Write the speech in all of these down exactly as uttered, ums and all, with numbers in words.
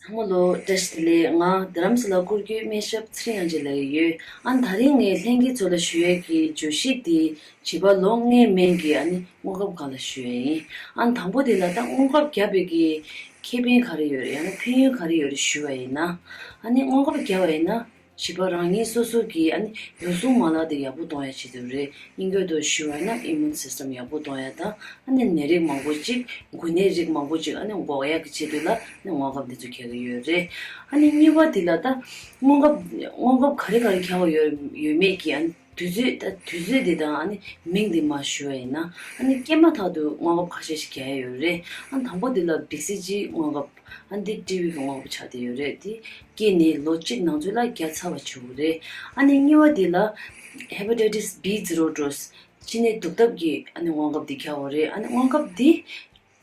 ཚང་མ་ལོ་བཀྲ་ཤིས་བདེ་ལེགས། ང་རྡ་རམ་ས་ལ་སྐོར་སྐྱོད་སྨན་ཞབས་ཚེ་རིང་དབྱངས་ཅན་ལགས་ཡིན། ཨ་ད་རིང་ངས་ལྷན་རྒྱས་ཚོ་ལ་ཞུ་ཡས་ཀྱི་བརྗོད་གཞི་དེ་བྱིས་པ་ལོ་ལྔའི་མན་གྱི་ཨ་ནི་སྔོན་ཁབ་སྒང་ལ་ཞུ་ཡས་ཡིན། ཨ་དང་པོ་དེ་ལ་ད་སྔོན་ཁབ་བརྒྱབ་པའི་གི་ཁེ་ཕན་ག་རེ་ཡོད་རེད། ཡང་ན་ཕན་ཡོན་ག་རེ་ཡོད་རེད་ཞུ་བ་ཡིན་ན། ཨ་ནི་སྔོན་ཁབ་བརྒྱབ་པ་ཡིན་ན། བྱིས་པ་རང་ཉིད་སོ་སོ་གི་ཨ་ནི་ལུས་ཟུངས་མ་ལག་དེ་ཡག་པོ་གཏོང་ཡ་ཆེད་དུ་རེད། དབྱིན་སྐད་དུ་ཞུ་བ་ཡིན་ན་ཨིམ་མུན་སིས་ཊམ་ཡག་པོ་གཏོང་ཡ་དང་། ཨ་ནི་ནད་རིགས་མང་པོ་ཅིག་འགོས་ནད་རིགས་མང་པོ་ཅིག་ཨ་ནི་འགོག་ཡ་གི་ཆེད་དུ་ལ་ཨ་ནི་སྔོན་ཁབ་འདི་ཚོ་རྒྱག་གི་ཡོད་རེད། ཨ་ནི་གཉིས་པ་འདི་ལ་ད་སྔོན་ཁབ་སྔོན་ཁབ་ག་རེ་ག་རེ་རྒྱག་དགོས་ཡོད་ཡོད་མེད་ཀྱི་ཨ་ནི་དུས་ཚོད་ད་དུས་ཚོད་འདི་དང་ཨ་ནི་མིང་འདི་མར་ཞུ་བ་ཡིན་ན། ཨ་ནི་སྐྱེས་མ་ཐག་ཏུ་སྔོན་ཁབ་ཁ་ཤས་ཤིག་རྒྱག་ཡ་ཡོད་རེད། ཨ་ནི་དང་པོ་འདི་ལ་བི་སི་ཇི་སྔོན་ཁབ། ཨ་འདི་ཊི་བི་གི་སྔོན་ཁབ་ཆགས་བསྡད་ཡོད་རེད། འདི་སྐྱེས་ནས་ལོ་གཅིག་ནང་ཚུད་ལ་བརྒྱབ་ཚར་བ་བྱེད་དགོས་རེད། ཨ་ནི་གཉིས་པ་འདི་ལ་ཧེ་པ་ཊའི་ཊིས་བི་ཛི་རོ་ཌོ་སི། མཆིན་ནད་དུག་ཐབས་ཀྱི་ཨ་ནི་སྔོན་ཁབ་འདི་རྒྱག་དགོས་རེད། ཨ་ནི་སྔོན་ཁབ་འདི་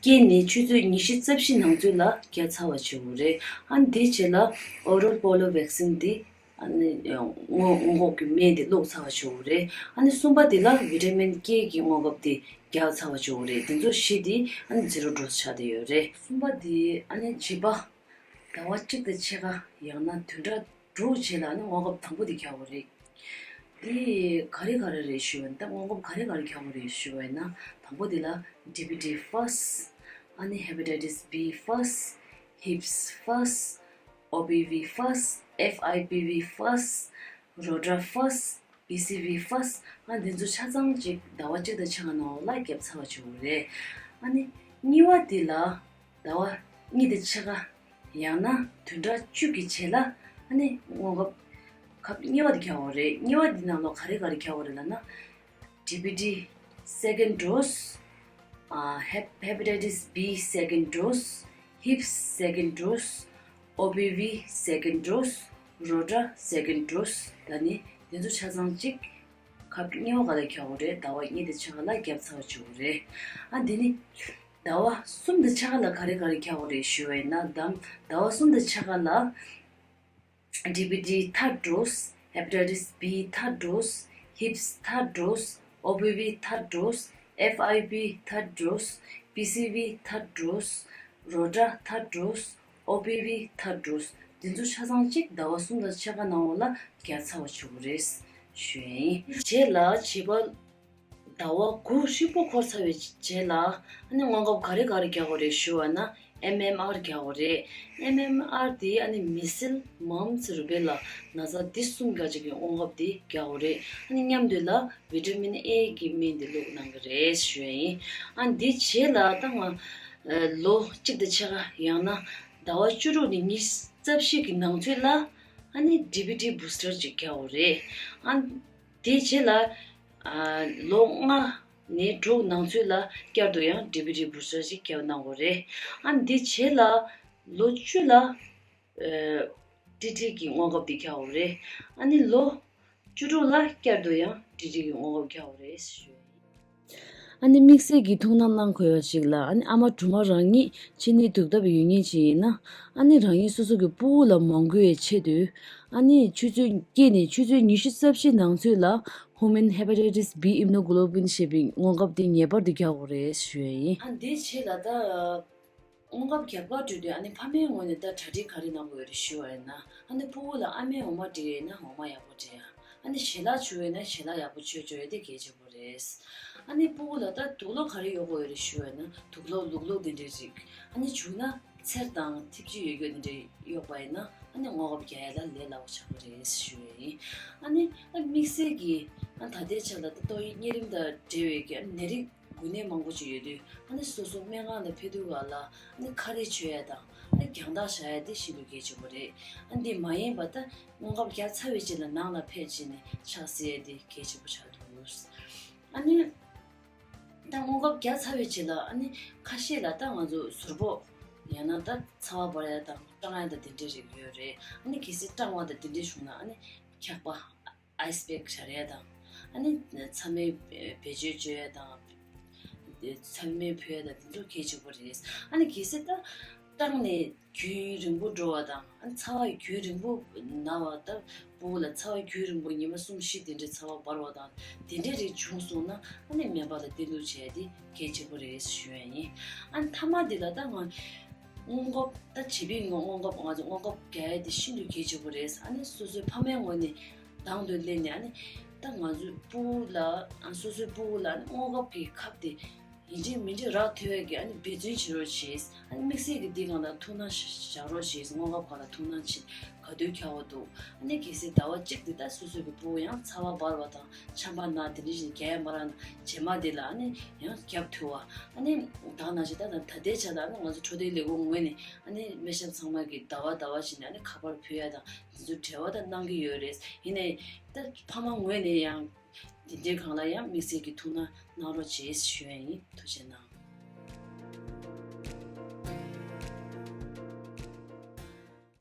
སྐྱེས་ནས་ཆུ་ཚོད་ཉི་ཤུ་རྩ་བཞི་ནང་ཚུད་ལ་བརྒྱབ་ཚར་བ་བྱེད་དགོས་རེད། ཨ་ནི་དེའི་རྗེས་ལ་ཨོ་རལ་པོ་ལོ་ཝེག་སིན་འདི་ཨ་ནི་སྔོན་སྔོན་འགོག་གི་སྨན་འདི་བླུགས་ཚར་བ་བྱེད་དགོས་རེད། ཨ་ནི་གསུམ་པ་འདི་ལ་བི་ཊ་མིན་ཀེ་གི་སྔོན་ཁབ་འདི་བརྒྱབ་ཚར་བ་བྱེད་དགོས་རེད། འདི་ཚོ་བཞི་འདི་ཨ་ནི་ཛི་རོ་ཌོ་སི་ཆགས་བསྡད་ཡོད་རེད། གསུམ་པ་འདི་ཨ་ནི་བྱིས་པ་ཟླ་བ་གཅིག་དང་ཕྱེད་ཀ་ཡང་ན་བདུན་ཕྲག་དྲུག་རྗེས་ལ་ཨ་ནི་སྔོན་ཁབ་དང་པོ་འདི་རྒྱག་དགོས་རེད། འདི་ག་རེ་ག་རེ་རེད་ཞུ་བ་ཡིན་ན། ད་སྔོན་ཁབ་ག་རེ་ག་རེ་རྒྱག་དགོས་རེད་ཞུ་བ་ཡིན་ན། དང་པོ་འདི་ལ་ཌི་བི་ཊི་ཕར་སི་ཊི། ཨ་ནི་ཧེ་པ་ཊའི་ཊིས་བི་ཕར་སི་ཊི། ཧིབ་སི་ཕར་སི་ཊི། ཨོ་པི་ཝི་ཕར་སི་ཊི། ཨེཕ་ཨའི་པི་ཝི་ཕར་སི་ཊི། རོ་ཊ་ཕར་སི་ཊི། བི་སི་ཝི་ཕར་སི་ཊི། ཨ་འདི་ཚོ་ཆ་ཚང་གཅིག་ཟླ་བ་གཅིག་དང་ཕྱེད་ཀ་ནང་ལ་བརྒྱབ་ཚར་བ་བྱེད་དགོས་རེད། ཨ་ནི་གཉིས་པ་འདི་ལ་ཟླ་བ་གཉིས་དང་ཕྱེད་ཀ་ཡང་ན་བདུན་ཕྲག་བཅུ་གི་རྗེས་ལ་ཨ་ནི་སྔོན་ཁབ་ཁབ་གཉིས་པ་འདི་རྒྱག་དགོས་རེད། གཉིས་པ་འདི་ནང་ལོགས་ག་རེ་ག་རེ་རྒྱག་དགོས་རེད་ལབ་ན། ཌི་བི་ཊི་སེ་ཀེན་ཌི་ཌོ་སི། ཨ་ཧེ་ཧེ་པ་ཊའི་ཊིས་བི་སེ་ཀེན་ཌི་ཌོ་སི། ཧིབ་སི་སེ་ཀེན་ཌི་ཌོ་སི། ཨོ་པི་ཝི་སེ་ཀེན་ཌི་ཌོ་སི། རོ་ཊ་སེ་ཀེན་ཌི་ཌོ་སི། ད་ནི་དེ་ཚོ་ཆ་ཚང་གཅིག་ཁབ་གཉིས་པ་ག་ལ་རྒྱག་དགོས་རེད། ཟླ་བ་གཉིས་དང་ཕྱེད་ཀ་ལ་བརྒྱབ་ཚར་བ་བྱེད་དགོས་རེད། ཨ་འདི་ནི་ཟླ་བ་གསུམ་དང་ཕྱེད་ཀ་ལ་ག་རེ་ག་རེ་རྒྱག་དགོས་རེད་ཞུ་བ་ཡིན་ན། ཟླ་ཟླ་བ་གསུམ་དང་ཕྱེད་ཀ་ལ་ཌི་བི་ཊི་ཐར་ཌི་ཌོ་སི། ཧེ་པ་ཊའི་ཊིས་བི་ཐར་ཌི་ཌོ་སི། ཧིབ་སི་ཐར་ཌི་ཌོ་སི། ཨོ་པི་ཝི་ཐར་ཌི་ཌོ་སི། ཨེཕ་ཨའི་པི་ཐར་ཌི་ཌོ་སི། བི་སི་ཝི་ཐར་ཌི་ཌོ་སི། རོ་ཊ་ཐར་ཌི་ཌོ་སི། ཨོ་པི་ཝི་ཐར་ཌི་ཌོ་སི། འདི་ཚོ་ཆ་ཚང་གཅིག་ཟླ་བ་གསུམ་དང་ཕྱེད་ཀ་ནང་ལ་བརྒྱབ་ཚར་བ་བྱེད་དགོས་རེད་ཞུ་ཡ་ཡིན། རྗེས་ལ་བྱིས་པ་ཟླ་བ་དགུ་ཧྲིལ་པོ་འཁོར་ཚར་བའི་རྗེས་ལ་ཨ་ནི་སྔོན་ཁབ་ག་རེ་ག་རེ་རྒྱག་དགོས་རེད་ཞུ་བ་ན། ཨེམ་ཨེམ་ཨར་རྒྱག་དགོས་རེད། ཨེམ་ཨེམ་ཨར་དེ་ཨ་ནི་མི་སིལ། མམ་སི། རུ་བེ་ལ། ན་ཚ་འདི་གསུམ་རྒྱག་བྱེད་ཀྱི་སྔོན་ཁབ་དེ་རྒྱག་དགོས་རེད། ཨ་ནི་མཉམ་དུ་ལ་བི་ཊ་མིན་ཨེ་གི་སྨན་དེ་བླུགས་གནང་གི་རེད་ཞུ་ཡ་ཡིན། ཨ་འདི་རྗེས་ལ་ད་ང་ལོ་གཅིག་དང་ཕྱེད་ཀ་ཡང་ན་ཟླ་བ་བཅུ་དྲུག་ནས་ཉི་ཤུ་རྩ་བཞི་གི་ནང་ཚུད་ལ་ཨ་ནི་ཌི་བི་ཊི་བུ་སི་ཊར་ཅིག་རྒྱག་དགོས་རེད། ཨ། དེའི་རྗེས་ལ། ཨ། ལོ་ལྔ་ནས་དྲུག་ནང་ཚུད་ལ་བསྐྱར་དུ་ཡང་ཌི་བི་ཊི་བུ་སི་ཊར་ཞིག་བརྒྱབ་གནང་དགོས་རེད། ཨ་ནི་དེའི་རྗེས་ལ་ལོ་བཅུ་ལ། ཨ། ཊི་ཊི་གི་སྔོན་ཁབ་དེ་རྒྱག་དགོས་རེད། ཨ་ནི་ལོ་བཅུ་དྲུག་ལ་བསྐྱར་དུ་ཡང་ཊི་ཊི་གི་སྔོན་ཁབ་རྒྱག་དགོས་རེད་ཞུ། ཨ་ནི་དམིགས་བསལ་གྱི་ཐུགས་སྣང་གནང་དགོས་པ་ཞིག་ལ། ཨ་ནི་ཨ་མ་སྦྲུམ་མ་རང་ཉིད་མཆིན་ནད་དུག་ཐབས་ཡོད་མཁན་ཅིག་ཡིན་ན། ཨ་ནི་རང་ཉིད་སོ་སོ་གི་ཕྲུ་གུ་ལ་མ་འགོས་པའི་ཆེད་དུ། ཨ་ནི་ཆུ་ཚོད་སྐྱེས་ནས་ཆུ་ཚོད་ཉི་ཤུ་རྩ་བཞི་ནང་ཚུད་ལ་ཧུ་མན་ཧེ་པ་ཊའི་ཊིས་བི་ཨིམ་ནོ་གོ་ལོ་བིན་ཞེས་པའི་སྔོན་ཁབ་དེ་ངེས་པར་དུ་རྒྱག་དགོས་རེད་ཞུ་ཡ་ཡིན། ཨ་འདིའི་རྗེས་ལ་ད། སྔོན་ཁབ་རྒྱབ་ཁར་འགྲོ་དུས་ཨ་ནི་ཕ་མའི་ངོས་ནས་ད་གྲ་སྒྲིག་ག་རེ་གནང་དགོས་རེད་ཞུ་བ་ཡིན་ན། ཨ་ནི་ཕྲུ་གུ་ལ་ཨ་མའི་འོ་མ་སྤྲད་ཡོད་ན་འོ་མ་ཡག་པོ་སྤྲད་ཡ། ཨ་ནི་ཞལ་ལག་མཆོད་ཡོད་ན་ཞལ་ལག་ཡག་པོ་མཆོད་མཆོད་ཡ་དེ་གལ་ཆེན་པོ་རེད། ཨ་ནི་ཕྲུ་གུ་ལ་ད་དུག་ལོག་ག་རེ་གཡོག་དགོས་ཡོད་རེད་ཞུ་བ་ཡིན་ན། དུག་ལོག་ལུག་ལོག་དེ་འདྲས་རིགས། ཨ་ནི་བྱུང་ན་མཚེར་དང་ཐིབས་ཅིག་ཡོད་རྒྱུ་དེ་འདྲས་གཡོག་པ་ཡིན་ན་ཨ་ནི་སྔོན་ཁབ་རྒྱག་ཡ་ལ་ལས་སླ་པོ་ཆགས་ཀྱི་རེད་ཞུ་ཡ་ཡིན། ཨ་ནི་ཨ་དམིགས་བསལ་གྱི་ཨ་ད་ལྟའི་ཆ་ལ་ད་ཏོག་དབྱིབས་གཉན་རིམས་དང་འབྲེལ་བའི་གི་ཨ་ནད་རིགས་འགོས་ནད་མང་པོ་ཅིག་ཡོད་དུས་ཨ་ནི་སོ་སོ་སྨན་ཁང་ལ་ཕེབས་དུས་ག་ལ་ཨ་ནི་ཁ་རས་མཆོད་ཡ་དང་ཨ་ནི་རྒྱང་ཐག་བཞག་ཡ་དེ་ཤིན་ཏུ་གལ་ཆེན་པོ་རེད། ཨ་འདི་མ་ཡིན་པ་ད་སྔོན་ཁབ་བརྒྱབ་ཚར་བའི་རྗེས་ལ་ནང་ལ་ཕེབས་བྱས་ནས་ཕྱག་བསིལ་ཡ་དེ་གལ་ཆེན་པོ་ཆགས་འདུག་ཨ་ནི་ད་སྔོན་ཁབ་བརྒྱབ་ཚར་བའི་རྗེས་ལ་ཨ་ནི་ཁ་ཤས་ལ་ད་ང་ཚོ་ཟུར་ཕོག་ཡང་ན་ད་ཚ་བ་འབར་ཡ་དང་སྐྲངས་ཡ་དང་དེ་འདྲའི་རིགས་ཡོད་རེད། ཨ་ནི་གལ་སྲིད་སྐྲངས་པ་དང་དེ་འདྲའི་བྱུང་ན་ཨ་ནི་འཁྱག་པ། ཨའི་སི་པེག་ཟ་ཡ་དང་། ཨ་ནི་ཚ་མའི་བེད་སྤྱོད་བཅོས་ཡ་དང་། ཚ་མའི་ཕུད་ཡ་དང་དེ་ཚོ་གལ་ཆེན་པོ་རེད། ཨ་ནི་གལ་སྲིད་ད་སྐྲངས་ནས་རྒྱུན་རིང་པོ་འགྲོ་བ་དང་། ཨ་ནི་ཚ་བ་རྒྱུན་རིང་པོ་ན་བ་ད་ཕྲུ་གུ་ལ་ཚ་བ་རྒྱུན་རིང་པོ་ཉི་མ་གསུམ་བཞི་དེ་འདྲའི་ཚ་བ་འབར་བ་དང་དེ་འདྲའི་རིགས་བྱུང་སོང་ན་ཨ་ནི་སྨན་པ་ལ་བསྟེན་གཏུགས་བྱས་ཏེ་གལ་ཆེན་པོ་རེད་ཞུ་ཡ་ཡིན། ཨ་ནི་མཐའ་མ་དེ་ལ་ད་ང་ སྔོན་འགོག་ད་བྱིས་པའི་སྔོན་སྔོན་འགོག་ང་ཚོ་སྔོན་འགོག་རྒྱག་ཡ་དེ་ཤིན་ཏུ་གལ་ཆེན་པོ་རེད། ཨ་ནི་སོ་སོའི་ཕ་མའི་ངོས་ནས་དང་དུ་སླེབས་ནས་ཨ་ནི་ད་ང་ཚོའི་སྤུ་གུ་ལ་ཨ་སོ་སོའི་སྤུ་གུ་ལ་ཨ་ནི་སྔོན་འགོག་གི་ཁབ་དེ་ཡིན་གཅིག་མིན་གཅིག་རག་ཐུབ་ཡ་གི་ཨ་ནི་འབད་བརྩོན་བྱེད་རོགས་བྱེད། ཨ་ནི་དམིགས་བསལ་གྱི་འདི་སྒང་ལ་ཐུགས་སྣང་བཞག་རོགས་བྱེད། སྔོན་འགོག་སྒང་ལ་ཐུགས་སྣང་བྱེད། ག་དུས་ཁྱབ་པ་འདུག་ཨ་ནི་གལ་སྲིད་ཟླ་བ་གཅིག་འདི་ལྟར་སོ་སོ་གི་སྤུ་གུ་ཡང་ཚ་བ་འབར་བ་དང་ཆམ་པ་ན་དེ་འདྲ་ཞིག་རྒྱག་ཡ་མ་རག་ན་རྗེས་མ་འདི་ལ་ཨ་ནི་ཡང་རྒྱབ་ཐུབ་པ། ཨ་ནི་ད་ནང་བཞིན་ད་ད་ལྟའི་ཆ་ལ་ཨ་ནི་ང་ཚོ་འཕྲོད་བསྟེན་ལས་ཁུངས་ངོས་ནས་ཨ་ནི་སྨན་ཞབས་ཚང་མ་གི་ཟླ་བ་ཟླ་བ་བཞིན་ཨ་ནི་ཁ་པར་ཕུལ་ཡ་དང་དེ་ཚོ་འབྲེལ་བ་ད་གནང་གི་ཡོད་རེད། ཡིན་ནའི་ད་ཕ་མ་ངོས་ནས་ཡང་དེ་འདྲའི་སྒང་ལ་ཡང་དམིགས་བསལ་གྱི་ཐུགས་སྣང་གནང་རོགས་བྱེད་ཞུ་ཡ་ཡིན། ཐུགས་རྗེ་གནང་།